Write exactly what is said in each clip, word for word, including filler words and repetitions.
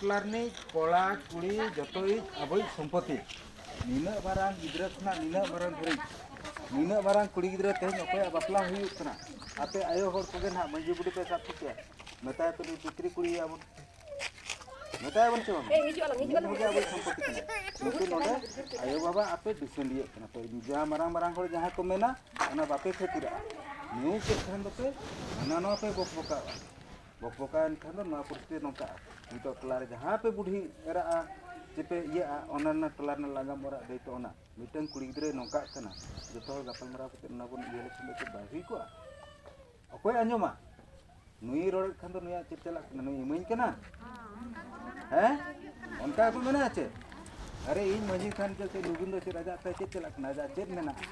ᱴᱚᱞᱟ ᱨᱤᱱᱤᱡ ᱠᱚᱲᱟ ᱠᱩᱲᱤ ᱡᱚᱛᱚᱭᱤᱡ ᱟᱵᱚᱭᱤᱡ ᱥᱚᱢᱯᱚᱛᱤ᱾ ᱱᱤᱱᱟᱹᱜ ᱢᱟᱨᱟᱝ ᱜᱤᱫᱽᱨᱟᱹ ᱠᱷᱚᱱᱟᱜ ᱱᱤᱱᱟᱹᱜ ᱢᱟᱨᱟᱝ ᱫᱷᱟᱹᱨᱤᱡ, ᱱᱤᱱᱟᱹᱜ ᱢᱟᱨᱟᱝ ᱠᱩᱲᱤ ᱜᱤᱫᱽᱨᱟᱹ ᱛᱮᱦᱮᱧ ᱚᱠᱚᱭᱟᱜ ᱵᱟᱯᱞᱟ ᱦᱩᱭᱩᱜ ᱠᱟᱱᱟ, ᱟᱯᱮ ᱟᱭᱳ ᱦᱚᱲ ᱠᱚᱜᱮ ᱱᱟᱦᱟᱜ ᱢᱟᱹᱡᱷᱤ ᱵᱩᱰᱷᱤ ᱯᱮ ᱥᱟᱵ ᱴᱷᱤᱠ ᱠᱮᱭᱟ, ᱢᱮᱛᱟᱭ ᱯᱮ ᱱᱩᱭ ᱛᱤᱛᱨᱤ ᱠᱩᱲᱤ ᱟᱵᱚ, ᱢᱮᱛᱟᱭ ᱵᱚᱱ ᱪᱮ ᱵᱟᱝ? ᱦᱮᱸ, ᱦᱤᱡᱩᱜ ᱟᱞᱟᱝ, ᱦᱤᱡᱩᱜ ᱟᱞᱟᱝ᱾ ᱱᱩᱭ ᱜᱮ ᱟᱵᱚᱭᱤᱡ ᱥᱚᱢᱯᱚᱛᱤ ᱠᱟᱱᱟᱭ᱾ ᱱᱩᱠᱩ ᱱᱚᱰᱮ ᱟᱭᱳ ᱵᱟᱵᱟ ᱟᱯᱮ ᱫᱤᱥᱟᱹ ᱞᱤᱭᱟᱹᱜ ᱠᱟᱱᱟ ᱯᱮ, ᱡᱟᱦᱟᱸ ᱢᱟᱨᱟᱝ ᱢᱟᱨᱟᱝ ᱦᱚᱲ ᱡᱟᱦᱟᱸ ᱠᱚ ᱢᱮᱱᱟ ᱚᱱᱟ ᱵᱟᱯᱮ ᱠᱷᱟᱹᱛᱤᱨᱟᱜᱼᱟ᱾ ᱱᱩᱭ ᱪᱮᱫ ᱠᱷᱟᱱ ᱫᱚᱯᱮ ᱦᱟᱱᱟ ᱱᱚᱣᱟ ᱯᱮ ᱵᱚᱠ ᱵᱚᱠᱟᱣᱟ᱾ ᱵᱚᱠ ᱵᱚᱠᱟᱣᱮᱱ ᱠᱷᱟᱱ ᱫᱚ ᱱᱚᱣᱟ ᱯᱚᱨᱤᱥᱛᱷᱤᱛᱤ ᱱᱚᱝᱠᱟᱜᱼᱟ᱾ ᱱᱤᱛᱚᱜ ᱴᱚᱞᱟ ᱨᱮ ᱡᱟᱦᱟᱸ ᱯᱮ ᱵᱩᱰᱷᱤ ᱮᱨᱟᱜᱼᱟ, ᱪᱮ ᱯᱮ ᱤᱭᱟᱹᱜᱼᱟ, ᱚᱱᱟ ᱨᱮᱱᱟᱜ ᱴᱚᱞᱟ ᱨᱮᱱᱟᱜ ᱞᱟᱜᱟᱢ ᱚᱨᱟᱜ ᱫᱟᱹᱭᱤᱛᱛᱚ ᱚᱱᱟ᱾ ᱢᱤᱫᱴᱟᱝ ᱠᱩᱲᱤ ᱜᱤᱫᱽᱨᱟᱹᱭ ᱱᱚᱝᱠᱟᱜ ᱠᱟᱱᱟ, ᱡᱚᱛᱚ ᱦᱚᱲ ᱜᱟᱯᱟᱞᱢᱟᱨᱟᱣ ᱠᱟᱛᱮ ᱚᱱᱟ ᱵᱚᱱ ᱤᱭᱟᱹ ᱞᱮᱠᱷᱟᱱ ᱫᱚ ᱪᱮᱫ ᱵᱟᱭ ᱦᱩᱭ ᱠᱚᱜᱼᱟ? ᱚᱠᱚᱭ ᱟᱸᱡᱚᱢᱟ? ᱱᱩᱭ ᱨᱚᱲᱮᱫ ᱠᱷᱟᱱ ᱫᱚ ᱱᱩᱭᱟᱜ ᱪᱮᱫ ᱪᱟᱞᱟᱜ ᱠᱟᱱᱟ? ᱱᱩᱭ ᱤᱢᱟᱹᱧ ᱠᱟᱱᱟ? ᱦᱮᱸ? ᱚᱱᱠᱟ ᱠᱚ ᱢᱮᱱᱟ ᱪᱮ? ᱟᱨᱮ, ᱤᱧ ᱢᱟᱹᱡᱷᱤ ᱠᱷᱟᱱ ᱪᱮᱫ ᱥᱮ ᱱᱩᱜᱤᱱ ᱫᱚ ᱪᱮᱫ ᱟᱡᱟᱜ ᱛᱟᱭ ᱪᱮᱫ ᱪᱟᱞᱟᱜ ᱠᱟᱱᱟ? ᱟᱡᱟᱜ ᱪᱮᱫ ᱢᱮᱱᱟᱜᱼᱟ?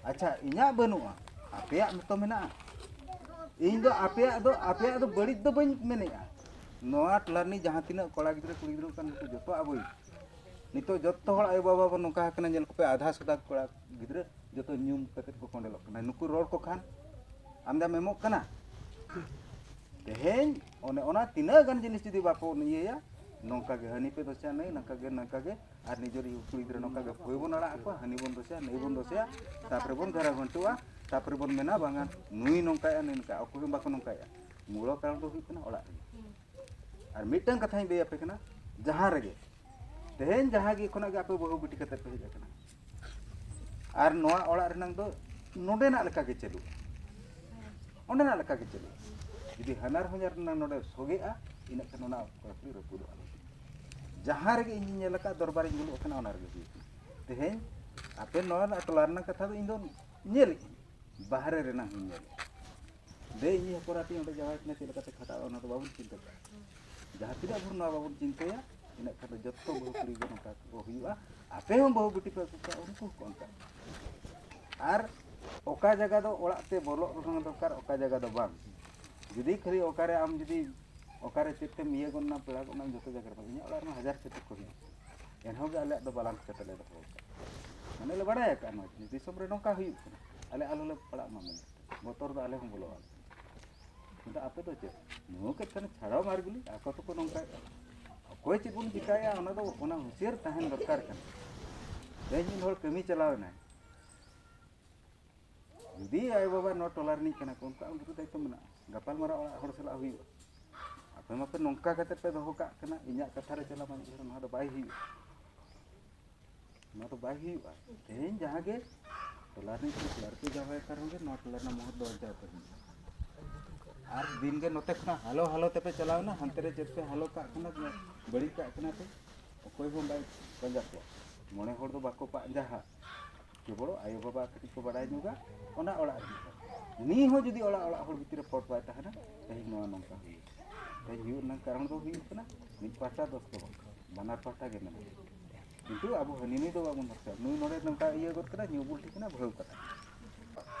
ᱟᱪᱪᱷᱟ, ᱤᱧᱟᱜ ᱵᱟᱹᱱᱩᱜᱼᱟ, ᱟᱯᱮᱭᱟᱜ ᱢᱚᱛᱚ ᱢᱮᱱᱟᱜᱼᱟ᱾ ᱤᱧ ᱫᱚ ᱟᱯᱮᱭᱟᱜ ᱫᱚ, ᱟᱯᱮᱭᱟᱜ ᱫᱚ ᱵᱟᱹᱲᱤᱡ ᱫᱚ ᱵᱟᱹᱧ ᱢᱮᱱᱮᱜᱼᱟ᱾ ᱱᱚᱣᱟ ᱴᱚᱞᱟ ᱨᱤᱱᱤᱡ ᱡᱟᱦᱟᱸ ᱛᱤᱱᱟᱹᱜ ᱠᱚᱲᱟ ᱜᱤᱫᱽᱨᱟᱹ ᱠᱩᱲᱤ ᱜᱤᱫᱽᱨᱟᱹ ᱠᱟᱱ ᱱᱩᱠᱩ ᱡᱚᱛᱚ ᱟᱵᱚᱭᱤᱡ᱾ ᱱᱤᱛᱚᱜ ᱡᱚᱛᱚ ᱦᱚᱲ ᱟᱭᱳ ᱵᱟᱵᱟ ᱵᱚᱱ ᱱᱚᱝᱠᱟ ᱟᱠᱟᱱᱟ, ᱧᱮᱞ ᱠᱚᱯᱮ ᱟᱫᱷᱟ ᱥᱟᱫᱟ ᱠᱚᱲᱟ ᱜᱤᱫᱽᱨᱟᱹ ᱡᱚᱛᱚ ᱧᱩᱢ ᱠᱟᱛᱮ ᱠᱚ ᱠᱚᱸᱰᱮᱞᱚᱜ ᱠᱟᱱᱟ᱾ ᱱᱩᱠᱩ ᱨᱚᱲ ᱠᱚ ᱠᱷᱟᱱ ᱟᱢ ᱫᱟᱢ ᱮᱢᱚᱜ ᱠᱟᱱᱟ᱾ ᱛᱮᱦᱮᱧ ᱚᱱᱮ ᱚᱱᱟ ᱛᱤᱱᱟᱹᱜ ᱜᱟᱱ ᱡᱤᱱᱤᱥ ᱡᱩᱫᱤ ᱵᱟᱠᱚ ᱤᱭᱟᱹᱭᱟ, ᱱᱚᱝᱠᱟ ᱜᱮ ᱦᱟᱹᱱᱤ ᱯᱮ ᱫᱚᱥᱮᱭᱟ ᱱᱟᱹᱭ, ᱱᱚᱝᱠᱟ ᱜᱮ, ᱱᱚᱝᱠᱟ ᱜᱮ, ᱟᱨ ᱱᱤᱡᱮᱨ ᱠᱩᱲᱤ ᱜᱤᱫᱽᱨᱟᱹ ᱱᱚᱝᱠᱟ ᱜᱮ ᱯᱷᱩᱭ ᱵᱚᱱ ᱟᱲᱟᱜ ᱟᱠᱚᱣᱟ, ᱦᱟᱹᱱᱤ ᱵᱚᱱ ᱫᱚᱥᱮᱭᱟ, ᱱᱟᱹᱭ ᱵᱚᱱ ᱫᱚᱥᱮᱭᱟ, ᱛᱟᱨᱯᱚᱨᱮ ᱵᱚᱱ ᱜᱷᱟᱨᱟ ᱜᱷᱚᱱᱴᱩᱜᱼᱟ, ᱛᱟᱨᱯᱚᱨᱮ ᱵᱚᱱ ᱢᱮᱱᱟ ᱵᱟᱝᱟ ᱱᱩᱭ ᱱᱚᱝᱠᱟᱭᱟ, ᱱᱩᱭ ᱱᱚᱝᱠᱟᱭᱟ᱾ ᱚᱠᱚᱭ ᱦᱚᱸ ᱵᱟᱠᱚ ᱱᱚᱝᱠᱟᱭᱟ, ᱢᱩᱞᱚ ᱠᱟᱨᱚᱱ ᱫᱚ ᱦᱩᱭᱩᱜ ᱠᱟᱱᱟ ᱚᱲᱟᱜ ᱨᱮᱜᱮ᱾ ᱟᱨ ᱢᱤᱫᱴᱟᱝ ᱠᱟᱛᱷᱟᱧ ᱞᱟᱹᱭ ᱟᱯᱮ ᱠᱟᱱᱟ, ᱡᱟᱦᱟᱸ ᱨᱮᱜᱮ ᱛᱮᱦᱮᱧ ᱡᱟᱦᱟᱸ ᱜᱮ ᱠᱷᱚᱱᱟᱜ ᱜᱮ ᱟᱯᱮ ᱵᱟᱹᱦᱩ ᱵᱤᱴᱤ ᱠᱟᱛᱮ ᱯᱮ ᱦᱮᱡ ᱟᱠᱟᱱᱟ, ᱟᱨ ᱱᱚᱣᱟ ᱚᱲᱟᱜ ᱨᱮᱱᱟᱝ ᱫᱚ ᱱᱚᱰᱮᱱᱟᱜ ᱞᱮᱠᱟ ᱜᱮ ᱪᱟᱹᱞᱩᱜᱼᱟ, ᱚᱸᱰᱮᱱᱟᱜ ᱞᱮᱠᱟ ᱜᱮ ᱪᱟᱹᱞᱩᱜᱼᱟ᱾ ᱡᱩᱫᱤ ᱦᱟᱱᱟᱨ ᱦᱚᱧᱦᱟᱨ ᱨᱮᱱᱟᱝ ᱱᱚᱰᱮ ᱥᱚᱜᱮᱜᱼᱟ, ᱤᱱᱟᱹᱜ ᱠᱷᱟᱱ ᱚᱱᱟ ᱚᱠᱟ ᱠᱷᱚᱱ ᱨᱟᱹᱯᱩᱫᱚᱜᱼᱟ᱾ ᱡᱟᱦᱟᱸ ᱨᱮᱜᱮ ᱤᱧᱤᱧ ᱧᱮᱞ ᱟᱠᱟᱫ, ᱫᱚᱨᱵᱟᱨᱤᱧ ᱫᱩᱲᱩᱵ ᱟᱠᱟᱱᱟ, ᱚᱱᱟ ᱨᱮᱜᱮ ᱦᱩᱭ ᱟᱠᱟᱱᱟ᱾ ᱛᱮᱦᱮᱧ ᱟᱯᱮ ᱱᱚᱣᱟ ᱨᱮᱱᱟᱜ ᱴᱚᱞᱟ ᱨᱮᱱᱟᱜ ᱠᱟᱛᱷᱟ ᱫᱚ ᱤᱧ ᱫᱚ ᱧᱮᱞᱮᱫ ᱟᱹᱧ, ᱵᱟᱦᱨᱮ ᱨᱮᱱᱟᱜ ᱦᱚᱸᱧ ᱧᱮᱞᱮᱫᱼᱟ᱾ ᱫᱮ ᱤᱧᱤᱡ ᱦᱚᱯᱚᱱ ᱟᱹᱛᱤᱧ ᱚᱸᱰᱮ ᱡᱟᱶᱟᱭ ᱠᱟᱱᱟ, ᱪᱮᱫ ᱞᱮᱠᱟᱛᱮ ᱠᱷᱟᱴᱟᱜᱼᱟ, ᱚᱱᱟ ᱫᱚ ᱵᱟᱵᱚᱱ ᱪᱤᱱᱛᱟᱹ ᱠᱟᱜᱼᱟ᱾ ᱡᱟᱦᱟᱸ ᱛᱤᱱᱟᱹᱜ ᱵᱷᱳᱨ ᱱᱚᱣᱟ ᱵᱟᱵᱚᱱ ᱪᱤᱱᱛᱟᱹᱭᱟ, ᱤᱱᱟᱹᱜ ᱠᱷᱟᱱ ᱫᱚ ᱡᱚᱛᱚ ᱵᱟᱹᱦᱩ ᱠᱩᱲᱤ ᱜᱮ ᱱᱚᱝᱠᱟ ᱠᱚ ᱦᱩᱭᱩᱜᱼᱟ᱾ ᱟᱯᱮ ᱦᱚᱸ ᱵᱟᱹᱦᱩ ᱵᱤᱴᱤ ᱯᱮ ᱟᱹᱜᱩ ᱠᱚᱣᱟ, ᱩᱱᱠᱩ ᱦᱚᱸᱠᱚ ᱚᱱᱠᱟ᱾ ᱟᱨ ᱚᱠᱟ ᱡᱟᱭᱜᱟ ᱫᱚ ᱚᱲᱟᱜ ᱛᱮ ᱵᱚᱞᱚᱜ ᱨᱮᱱᱟᱜ ᱫᱚᱨᱠᱟᱨ, ᱚᱠᱟ ᱡᱟᱭᱜᱟ ᱫᱚ ᱵᱟᱝ᱾ ᱡᱩᱫᱤ ᱠᱷᱟᱹᱞᱤ ᱚᱠᱟᱨᱮ ᱟᱢ ᱡᱩᱫᱤ ᱚᱠᱟᱨᱮ ᱪᱮᱫ ᱛᱮᱢ ᱤᱭᱟᱹ ᱜᱚᱫ ᱮᱱᱟ, ᱯᱮᱲᱟ ᱜᱚᱫ ᱮᱱᱟᱢ, ᱡᱚᱛᱚ ᱡᱟᱭᱜᱟ ᱨᱮ ᱵᱟᱝ᱾ ᱤᱧᱟᱹᱜ ᱚᱲᱟᱜ ᱨᱮᱢᱟ ᱦᱟᱡᱟᱨ ᱪᱷᱟᱹᱛᱤᱠ ᱠᱚ ᱦᱤᱡᱩᱜ, ᱮᱱᱦᱚᱸ ᱜᱮ ᱟᱞᱮᱭᱟᱜ ᱫᱚ ᱵᱟᱞᱟᱱᱥ ᱠᱟᱛᱮ ᱞᱮ ᱫᱚᱦᱚ ᱠᱟᱜᱼᱟ᱾ ᱢᱟᱱᱮ ᱞᱮ ᱵᱟᱲᱟᱭ ᱟᱠᱟᱫᱼᱟ ᱱᱚᱣᱟ ᱡᱤᱱᱤᱥ ᱫᱤᱥᱚᱢ ᱨᱮ ᱱᱚᱝᱠᱟ ᱦᱩᱭᱩᱜ ᱠᱟᱱᱟ, ᱟᱞᱮ ᱟᱞᱚ ᱞᱮ ᱯᱟᱲᱟᱜ ᱢᱟ ᱢᱮᱱᱛᱮ ᱵᱚᱛᱚᱨ ᱫᱚ ᱟᱞᱮ ᱦᱚᱸ ᱵᱚᱞᱚ ᱟᱞᱮ᱾ ᱟᱫᱚ ᱟᱯᱮ ᱫᱚ ᱪᱮᱫ? ᱧᱩ ᱠᱮᱫ ᱠᱷᱟᱱ ᱪᱷᱟᱲᱟᱣ ᱢᱟᱨ ᱜᱩᱞᱤ, ᱟᱠᱚ ᱛᱮᱠᱚ ᱱᱚᱝᱠᱟᱭᱮᱫᱼᱟ᱾ ᱚᱠᱚᱭ ᱪᱮᱫ ᱵᱚᱱ ᱪᱤᱠᱟᱹᱭᱟ, ᱚᱱᱟ ᱫᱚ, ᱚᱱᱟ ᱦᱩᱸᱥᱤᱭᱟᱹᱨ ᱛᱟᱦᱮᱱ ᱫᱚᱨᱠᱟᱨ ᱠᱟᱱᱟ᱾ ᱛᱮᱦᱮᱧ ᱢᱤᱫ ᱦᱚᱲ ᱠᱟᱹᱢᱤ ᱪᱟᱞᱟᱣ ᱮᱱᱟᱭ, ᱡᱩᱫᱤ ᱟᱭᱳᱼᱵᱟᱵᱟ ᱱᱚᱣᱟ ᱴᱚᱞᱟ ᱨᱤᱱᱤᱡ ᱠᱟᱱᱟ ᱠᱚ, ᱩᱱᱠᱩᱣᱟᱜ ᱩᱱᱠᱩ ᱫᱟᱭᱤᱛᱛᱚ ᱢᱮᱱᱟᱜᱼᱟ, ᱜᱟᱯᱟᱞᱢᱟᱨᱟᱣ ᱚᱲᱟᱜ ᱦᱚᱲ ᱥᱟᱞᱟᱜ ᱦᱩᱭᱩᱜᱼᱟ᱾ ᱟᱯᱮ ᱢᱟᱯᱮ ᱱᱚᱝᱠᱟ ᱠᱟᱛᱮ ᱯᱮ ᱫᱚᱦᱚ ᱠᱟᱜ ᱠᱟᱱᱟ, ᱤᱧᱟᱹᱜ ᱠᱟᱛᱷᱟ ᱨᱮ ᱪᱟᱞᱟᱣ ᱢᱟᱹᱡᱷᱤ ᱦᱟᱲᱟᱢ, ᱱᱚᱣᱟ ᱫᱚ ᱵᱟᱭ ᱦᱩᱭᱩᱜᱼᱟ᱾ ᱱᱚᱣᱟ ᱫᱚ ᱵᱟᱭ ᱦᱩᱭᱩᱜᱼᱟ᱾ ᱛᱮᱦᱮᱧ ᱡᱟᱦᱟᱸ ᱜᱮ ᱴᱚᱞᱟ ᱨᱤᱱᱤᱡ ᱠᱩᱲᱤ ᱟᱨᱠᱤ ᱡᱟᱶᱟᱭ ᱠᱟᱨᱚᱱ ᱜᱮ ᱱᱚᱣᱟ ᱴᱚᱞᱟ ᱨᱮᱱᱟᱜ ᱢᱚᱦᱚᱛ ᱫᱚ ᱵᱟᱧᱪᱟᱣ ᱛᱟᱦᱮᱱᱟ᱾ ᱟᱨ ᱫᱤᱱ ᱜᱮ ᱱᱚᱛᱮ ᱠᱷᱚᱱᱟᱜ ᱦᱟᱞᱚ ᱦᱟᱞᱚ ᱛᱮᱯᱮ ᱪᱟᱞᱟᱣ ᱮᱱᱟ, ᱦᱟᱱᱛᱮ ᱨᱮ ᱪᱮᱫ ᱯᱮ ᱦᱟᱞᱚ ᱠᱟᱜ ᱠᱟᱱᱟ, ᱵᱟᱹᱲᱤᱡ ᱠᱟᱜ ᱠᱟᱱᱟ ᱯᱮ, ᱚᱠᱚᱭ ᱦᱚᱸ ᱵᱟᱭ ᱯᱟᱸᱡᱟ ᱠᱚᱣᱟ᱾ ᱢᱚᱬᱮ ᱦᱚᱲ ᱫᱚ ᱵᱟᱠᱚ ᱯᱟᱸᱡᱟᱦᱟ, ᱠᱮᱵᱚᱞ ᱟᱭᱳᱼᱵᱟᱵᱟ ᱠᱟᱹᱴᱤᱡ ᱠᱚ ᱵᱟᱲᱟᱭ ᱧᱚᱜᱟ, ᱚᱱᱟ ᱚᱲᱟᱜ ᱨᱮ᱾ ᱩᱱᱤ ᱦᱚᱸ ᱡᱩᱫᱤ ᱚᱲᱟᱜ, ᱚᱲᱟᱜ ᱦᱚᱲ ᱵᱷᱤᱛᱤᱨ ᱨᱮ ᱯᱚᱴ ᱵᱟᱭ ᱛᱟᱦᱮᱱᱟ, ᱛᱮᱦᱮᱧ ᱱᱚᱣᱟ ᱱᱚᱝᱠᱟ ᱦᱩᱭᱩᱜᱼᱟ᱾ ᱛᱮᱦᱮᱧ ᱦᱩᱭᱩᱜ ᱨᱮᱱᱟᱜ ᱠᱟᱨᱚᱱ ᱫᱚ ᱦᱩᱭᱩᱜ ᱠᱟᱱᱟ ᱢᱤᱫ ᱯᱟᱦᱴᱟ ᱫᱚᱥ ᱫᱚ ᱵᱟᱝ, ᱵᱟᱱᱟᱨ ᱯᱟᱦᱴᱟ ᱜᱮ ᱢᱮᱱᱟᱜᱼᱟ᱾ ᱠᱤᱱᱛᱩ ᱟᱵᱚ ᱦᱟᱹᱱᱤ ᱱᱩᱭ ᱫᱚ ᱵᱟᱵᱚᱱ ᱫᱚᱥᱟ, ᱱᱩᱭ ᱱᱚᱰᱮ ᱱᱚᱝᱠᱟ ᱤᱭᱟᱹ ᱜᱚᱫ ᱠᱟᱱᱟ, ᱧᱩ ᱵᱩᱞ ᱴᱷᱤᱠ ᱠᱟᱱᱟ, ᱵᱟᱹᱦᱩ ᱠᱟᱱᱟ᱾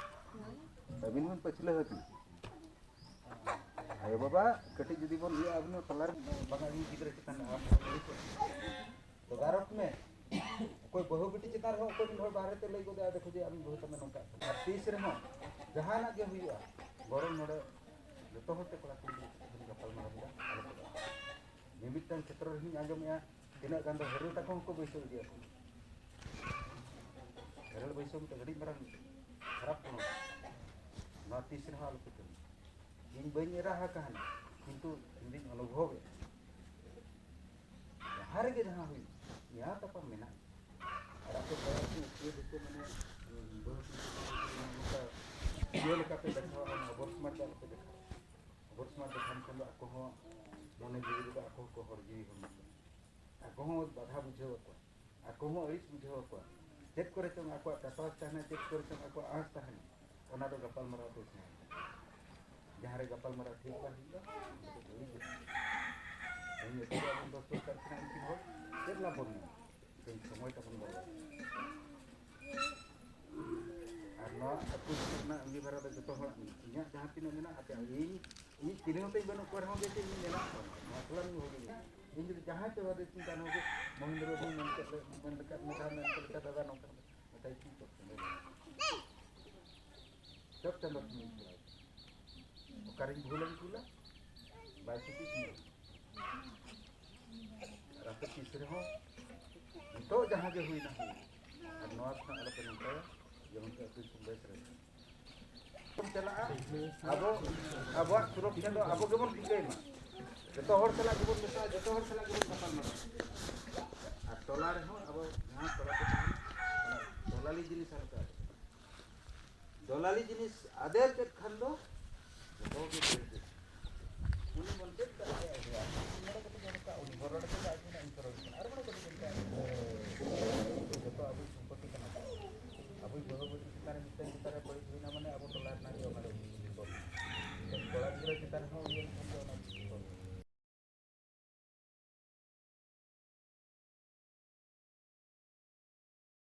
ᱟᱹᱵᱤᱱ ᱦᱚᱸ ᱯᱟᱹᱪᱷᱞᱟᱹ ᱦᱟᱹᱵᱤᱱ᱾ ᱟᱭᱳᱼᱵᱟᱵᱟ ᱠᱟᱹᱴᱤᱡ ᱡᱩᱫᱤ ᱵᱚᱱ ᱤᱭᱟᱹ ᱟᱵᱚᱱ ᱛᱟᱞᱟᱨᱮ, ᱵᱟᱝᱟ, ᱤᱧ ᱜᱤᱫᱽᱨᱟᱹ ᱪᱮᱛᱟᱱ ᱨᱮ ᱟᱢ ᱛᱚᱫᱟᱨᱚᱠ ᱢᱮ᱾ ᱚᱠᱚᱭ ᱵᱟᱹᱦᱩ ᱵᱤᱴᱤ ᱪᱮᱛᱟᱱ ᱨᱮᱦᱚᱸ ᱚᱠᱚᱭ ᱢᱤᱫ ᱦᱚᱲ ᱵᱟᱦᱨᱮ ᱛᱮ ᱞᱟᱹᱭ ᱜᱚᱫᱟ, "ᱫᱮᱠᱷᱚ ᱡᱮ ᱟᱢ ᱵᱟᱹᱦᱩ ᱛᱟᱢᱮ ᱱᱚᱝᱠᱟ ᱠᱟᱱᱟ᱾" ᱟᱨ ᱛᱤᱥ ᱨᱮᱦᱚᱸ ᱡᱟᱦᱟᱱᱟᱜ ᱜᱮ ᱦᱩᱭᱩᱜᱼᱟ, ᱜᱚᱲᱚᱢ ᱱᱚᱰᱮ ᱡᱚᱛᱚ ᱦᱚᱲ ᱛᱮ ᱠᱚᱲᱟ ᱠᱩᱲᱤ ᱜᱤᱫᱽᱨᱟᱹ ᱠᱚ ᱜᱟᱯᱟᱞ ᱢᱟᱨᱟᱣ ᱠᱮᱫᱟ, ᱟᱞᱚ ᱠᱚ ᱜᱟᱯᱟᱞ᱾ ᱢᱤᱢᱤᱫᱴᱟᱝ ᱠᱷᱮᱛᱨᱚ ᱨᱮᱦᱚᱸᱧ ᱟᱸᱡᱚᱢᱮᱜᱼᱟ, ᱛᱤᱱᱟᱹᱜ ᱜᱟᱱ ᱫᱚ ᱦᱮᱨᱮᱞ ᱛᱟᱠᱚ ᱦᱚᱸᱠᱚ ᱵᱟᱹᱭᱥᱟᱹᱣ ᱤᱫᱤᱭᱟ ᱠᱚ᱾ ᱦᱮᱨᱮᱞ ᱵᱟᱹᱭᱥᱟᱹᱣ ᱢᱤᱫᱴᱟᱝ ᱟᱹᱰᱤ ᱢᱟᱨᱟᱝ ᱠᱷᱟᱨᱟᱯ ᱠᱟᱱᱟ᱾ ᱱᱚᱣᱟ ᱛᱤᱥ ᱨᱮᱦᱚᱸ ᱟᱞᱚ ᱯᱮ ᱠᱟᱹᱢᱤᱭᱟ᱾ ᱤᱧ ᱵᱟᱹᱧ ᱮᱨᱟ ᱟᱠᱟᱱᱟ, ᱠᱤᱱᱛᱩ ᱤᱧ ᱫᱩᱧ ᱚᱱᱩᱵᱷᱚᱵᱮᱫᱼᱟ᱾ ᱡᱟᱦᱟᱸ ᱨᱮᱜᱮ ᱡᱟᱦᱟᱸ ᱦᱩᱭᱩᱜ, ᱱᱮᱭᱟᱣ ᱛᱟᱯᱟᱢ ᱢᱮᱱᱟᱜ ᱜᱮᱭᱟ᱾ ᱟᱨ ᱟᱯᱮ ᱠᱚᱲᱟ ᱠᱚ ᱠᱩᱲᱤ ᱠᱚ ᱢᱟᱱᱮ, ᱵᱟᱹᱦᱩ ᱠᱩᱲᱤ ᱠᱚ ᱱᱚᱝᱠᱟ ᱤᱭᱟᱹ ᱞᱮᱠᱟ ᱯᱮ ᱫᱮᱠᱷᱟᱣᱟ, ᱚᱱᱟ ᱚᱵᱚᱨᱥᱢᱟᱨᱴ ᱫᱚ ᱟᱞᱚ ᱯᱮ ᱫᱮᱠᱷᱟᱣᱟ᱾ ᱚᱵᱚᱨᱥᱢᱟᱨᱴ ᱫᱮᱠᱷᱟᱣ ᱠᱷᱟᱱ ᱫᱚ ᱟᱠᱚ ᱦᱚᱸ ᱢᱚᱱᱮ ᱡᱤᱣᱤ ᱨᱮᱫᱚ ᱟᱠᱚ ᱦᱚᱸᱠᱚ ᱦᱚᱲ ᱡᱤᱣᱤ ᱦᱚᱲᱢᱚ ᱠᱟᱱᱟ᱾ ᱟᱠᱚ ᱦᱚᱸ ᱵᱟᱫᱷᱟ ᱵᱩᱡᱷᱟᱹᱣ ᱟᱠᱚᱣᱟ, ᱟᱠᱚ ᱦᱚᱸ ᱟᱹᱲᱤᱥ ᱵᱩᱡᱷᱟᱹᱣ ᱟᱠᱚᱣᱟ᱾ ᱪᱮᱫ ᱠᱚᱨᱮ ᱪᱚᱝ ᱟᱠᱚᱣᱟᱜ ᱴᱟᱴᱣᱟᱥ ᱛᱟᱦᱮᱱᱟ, ᱪᱮᱫ ᱠᱚᱨᱮ ᱪᱚᱝ ᱟᱠᱚᱣᱟᱜ ᱟᱸᱥ ᱛᱟᱦᱮᱱᱟ, ᱚᱱᱟ ᱫᱚ ᱜᱟᱯᱟᱞᱢᱟᱨᱟᱣ ᱛᱮ ᱥᱮᱬᱟᱭ ᱢᱮ᱾ ᱡᱟᱦᱟᱸ ᱨᱮ ᱜᱟᱯᱟᱞᱢᱟᱨᱟᱣ ᱴᱷᱤᱠ ᱵᱟᱝ ᱦᱩᱭᱩᱜᱼᱟ, ᱚᱱᱟ ᱫᱚ ᱵᱟᱹᱲᱤᱡ ᱜᱮ ᱦᱩᱭᱩᱜᱼᱟ᱾ ᱛᱮᱦᱮᱧ ᱟᱹᱛᱩ ᱨᱮ ᱟᱵᱚ ᱫᱚᱥ ᱫᱚᱨᱠᱟᱨ ᱠᱟᱱᱟ, ᱩᱱᱠᱤᱱ ᱦᱚᱲ ᱪᱮᱫ ᱞᱟᱵᱷ ᱵᱚᱱ ᱧᱟᱢᱟ? ᱛᱮᱦᱮᱧ ᱥᱚᱢᱚᱭ ᱛᱟᱵᱚᱱ ᱵᱚᱫᱚᱞ᱾ ᱟᱨ ᱱᱚᱣᱟ ᱟᱹᱛᱩ ᱫᱤᱥᱚᱢ ᱨᱮᱱᱟᱜ ᱟᱺᱜᱤᱵᱷᱟᱨᱟ ᱫᱚ ᱡᱚᱛᱚ ᱦᱚᱲᱟᱜ ᱢᱮᱱᱟᱜᱼᱟ᱾ ᱤᱧᱟᱹᱜ ᱡᱟᱦᱟᱸ ᱛᱤᱱᱟᱹᱜ ᱢᱮᱱᱟᱜᱼᱟ, ᱟᱯᱮᱭᱟᱜ, ᱤᱧ, ᱤᱧ ᱛᱤᱱᱟᱹᱜ ᱦᱚᱸ ᱛᱤᱧ ᱵᱟᱹᱱᱩᱜ ᱠᱚ ᱨᱮᱦᱚᱸ ᱜᱮ, ᱤᱧ ᱢᱮᱱᱟᱜ ᱠᱚᱣᱟ᱾ ᱱᱚᱣᱟ ᱴᱚᱞᱟ ᱨᱮᱱ ᱦᱚᱲ ᱜᱮ ᱢᱮᱱᱟᱜ ᱠᱚᱣᱟ᱾ ᱤᱧ ᱡᱩᱫᱤ ᱡᱟᱦᱟᱸᱭ ᱯᱮ ᱵᱟᱫᱮ ᱪᱤᱱᱛᱟ ᱱᱚᱣᱟ ᱜᱮ, ᱢᱚᱦᱮᱱᱫᱨᱚ ᱵᱟᱹᱵᱩ ᱢᱮᱱ ᱠᱮᱫ ᱞᱮ, ᱢᱮᱱ ᱞᱮᱠᱟ, ᱢᱮᱱ ᱞᱮᱠᱟ, ᱫᱟᱫᱟ ᱱᱚᱝᱠᱟ ᱢᱮᱛᱟᱭ ᱪᱮᱫ ᱪᱚ ᱠᱟᱱᱟ᱾ ᱪᱚᱴ ᱪᱟᱸᱫᱚ ᱴᱷᱮᱱᱤᱧ ᱪᱟᱞᱟᱣ ᱠᱟᱱᱟ᱾ ᱚᱠᱟᱨᱮᱧ ᱵᱷᱩᱞᱟᱹᱧ ᱠᱩᱞᱟ? ᱵᱟᱭ ᱥᱩᱪᱤᱛ ᱧᱮᱞ᱾ ᱟᱨ ᱟᱯᱮ ᱛᱤᱥ ᱨᱮᱦᱚᱸ ᱱᱤᱛᱚᱜ ᱡᱟᱦᱟᱸ ᱜᱮ ᱦᱩᱭᱱᱟ, ᱦᱩᱭᱱᱟ᱾ ᱟᱨ ᱱᱚᱣᱟ ᱠᱷᱚᱱᱟᱜ ᱟᱞᱚᱯᱮ ᱱᱚᱝᱠᱟᱭᱟ, ᱡᱮᱢᱚᱱ ᱠᱤ ᱟᱹᱛᱩ ᱫᱤᱥᱚᱢ ᱵᱮᱥ ᱨᱮ ᱵᱚᱱ ᱪᱟᱞᱟᱜᱼᱟ᱾ ᱟᱵᱚ, ᱟᱵᱚᱣᱟᱜ ᱥᱩᱨᱚᱠᱷᱟ ᱫᱚ ᱟᱵᱚ ᱜᱮᱵᱚᱱ ᱴᱷᱤᱠᱟᱹᱭ ᱢᱟ᱾ ᱡᱚᱛᱚ ᱦᱚᱲ ᱥᱟᱞᱟᱜ ᱜᱮᱵᱚᱱ ᱢᱮᱥᱟᱜᱼᱟ, ᱡᱚᱛᱚ ᱦᱚᱲ ᱥᱟᱞᱟᱜ ᱜᱮᱵᱚᱱ ᱜᱟᱯᱟᱞ ᱢᱟᱨᱟᱣᱟ᱾ ᱟᱨ ᱴᱚᱞᱟ ᱨᱮᱦᱚᱸ ᱟᱵᱚ ᱡᱟᱦᱟᱸ ᱴᱚᱞᱟ ᱠᱚ ᱛᱟᱦᱮᱱᱟ, ᱚᱱᱟ ᱫᱚᱞᱟᱞᱤ ᱡᱤᱱᱤᱥ ᱟᱞᱚᱯᱮ ᱟᱫᱚᱜᱼᱟ᱾ ᱫᱚᱞᱟᱞᱤ ᱡᱤᱱᱤᱥ ᱟᱫᱮᱨ ᱠᱮᱫ ᱠᱷᱟᱱ ᱫᱚ ᱡᱚᱛᱚ ᱜᱮ ᱵᱟᱹᱲᱤᱡᱚᱜᱼᱟ᱾ ᱩᱱᱤ ᱵᱚᱱ ᱪᱮᱫ ᱠᱟᱜ ᱛᱟᱭᱟ ᱟᱭᱰᱤᱭᱟ, ᱩᱱᱤ ᱱᱚᱰᱮ ᱠᱟᱹᱴᱤᱡ ᱨᱚᱲ ᱠᱟᱜ, ᱩᱱᱤ ᱵᱚᱱ ᱨᱚᱲ ᱠᱮᱫᱟ, ᱟᱡ ᱢᱮᱱᱟ ᱤᱧ ᱠᱚ ᱨᱚᱲ ᱠᱟᱱᱟ, ᱟᱨ ᱵᱚᱱ ᱠᱟᱹᱴᱤᱡ ᱵᱚᱱ ᱠᱟᱜ᱾